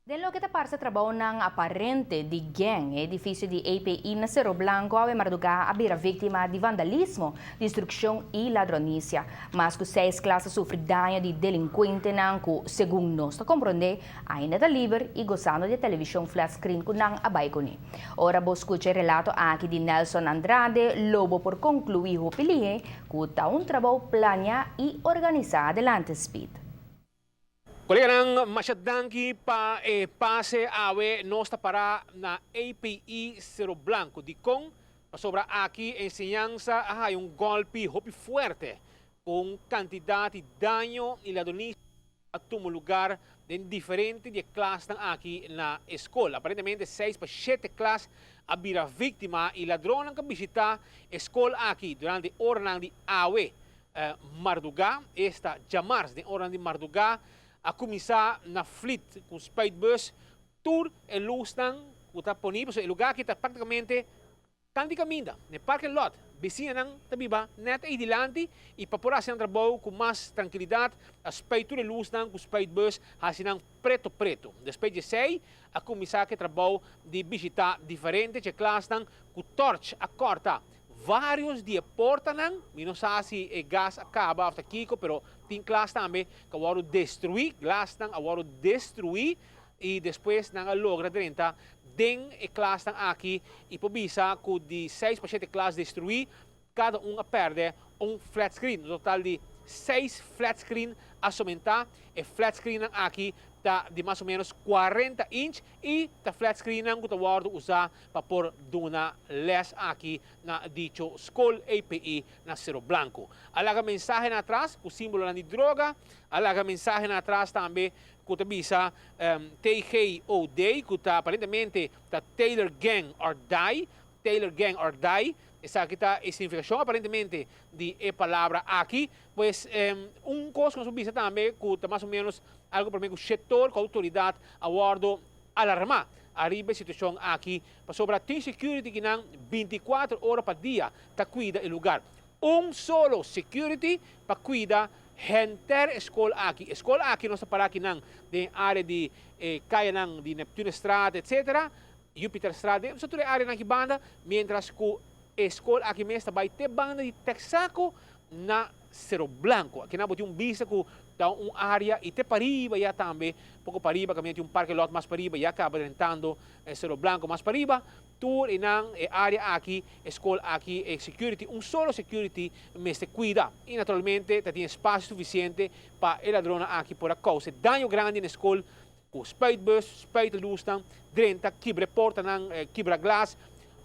Den loke ta parse trabounan aparente di gang, e edifisio di API na Sero Blanco awe mardugá a bira víktima di vandalismo, destrukshon i ladronisia. Mas ku seis klas a sufri daño di delinkuentenan ku, segun nos ta komprondé, ainda ta liber i gosando di e televishon flat screen ku nan a bai kuné. Ora bo skucha e relato aki di Nelson Andrade, lo bo por konkluí hopi lihé ku ta un trabou planiá i organisá. Adelante, Speed. Koleganan, masha danki pa e pase awe. Nos ta pará na API Sero Blanco. Dikon? Pasobra aki enseñansa a haya un gòlpi hopi fuerte ku un kantidat di daño i ladronisia a tuma lugar den diferente di e klasnan aki na e skol. Aparentemente seis pa shete klas a bira víktima i ladronnan ku a bishitá e skol aki durante oranan di awe Mardugá, esta djamars den oranan di mardugá, a kuminsá na flit ku un spuitbus tur e lusnan ku ta poní, pasobra e lugá aki ta práktikamente kan di kaminda, den parking lot. Bisiñanan ta biba nèt ei dilanti i pa por hasi nan trabou ku mas trankilidat a spuit tur e lusnan ku spuitbus hasi nan preto preto. Despues di esei a kuminsá ku e trabou di bishitá diferente dje klasnan ku tòrch a kòrta Varios di e portanan, mi no sa si e gas a caba of ta kico, pero tin klas tambe cu a wordo destrui, glasnan a wordo destrui y despues nan a logra drenta den e klasnan aki y por bisa cu di seis pa shete klas destrui, cada un a perde un flat screen, un total di seis flat screen a somenta, e flat screennan aki ta di mas o menos 40 inch y ta flat screennan cu ta wordo usa pa por duna les aki na dicho skol API na Sero Blanco. A laga mensahenan atras ku simbolonan di droga, a laga mensahenan atras tambe ku ta bisa TGOD ku ta aparentemente ta Taylor Gang or Die, Taylor Gang or Die, esaki ta e signifikashon aparentemente di e palabra aki. Pues un kos ku nos por bisa tambe ku ta mas o menos algu prome ku shetor ku outoridat a wòrdu alarmá ariba e situashon aki pasobra tin security kinan 24 ora pa dia ta kuida e lugar. Un solo security pa kuida henter e skol aki. E skol aki nos ta para kinan den area di e kayanan di Neptunestraat etc. Jupiterstraat den tur e areanan aki banda mientras ku e skol aki mes ta bai te banda di Texaco na Sero Blanco. Akinan bo tin un bista ku ta un area i te pariba ya tambe, poko pariba kaminda tin un parke lot mas pariba ya kaba drentando Sero Blanco mas pariba. Tur einan e area aki, e skol aki, e security, un solo security mester kuida. I naturalmente ta tin espasio sufisiente pa e ladronnan aki por a kousa e daño grandi na e skol ku spuitbus, spuit lusnan, drenta, kibra e portanan, kibra glas,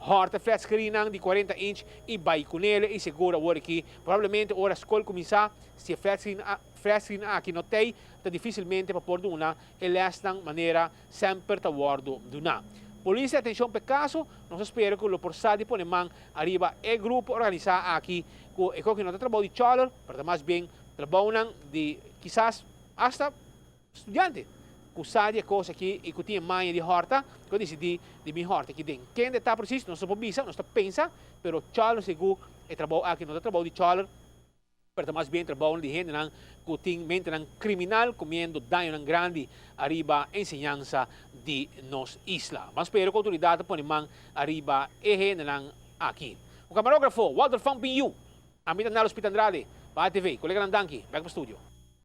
hòrta flat screennan di 40 inch i bai kunele i segur awor aki probablemente ora skol kuminsá si e flat screen flat screen aki no t'ei ta difisilmente pa por duna e lèsnan manera semper ta wòrdu duná. Polis di atenshon pa e kaso, nos a spera ku lo por sa di pone man ariba e grupo organisá aki ku e koki no ta trabou di chòler pero ta mas bien trabounan di kisas asta Studiante ku sa di e kos aki i ku tin e maña di hòrta, ku a disidí di bin hòrta aki den. Kende ta presis nos no por bisa, nos ta pensa, pero Charles sigur e trabou aki no ta trabou di Charles, pero ta mas bien trabounan di hendenan ku tin mentenan kriminal kumiendo dañonan grandi ariba enseñansa di nos isla. Ban spera ku outoridat ta pone man ariba e hendenan aki. Ku kamarógrafo Walter Fang Pin Yu, ami ta Nalo Speed Andrade pa ATV. Koleganan danki, bèk pa studio.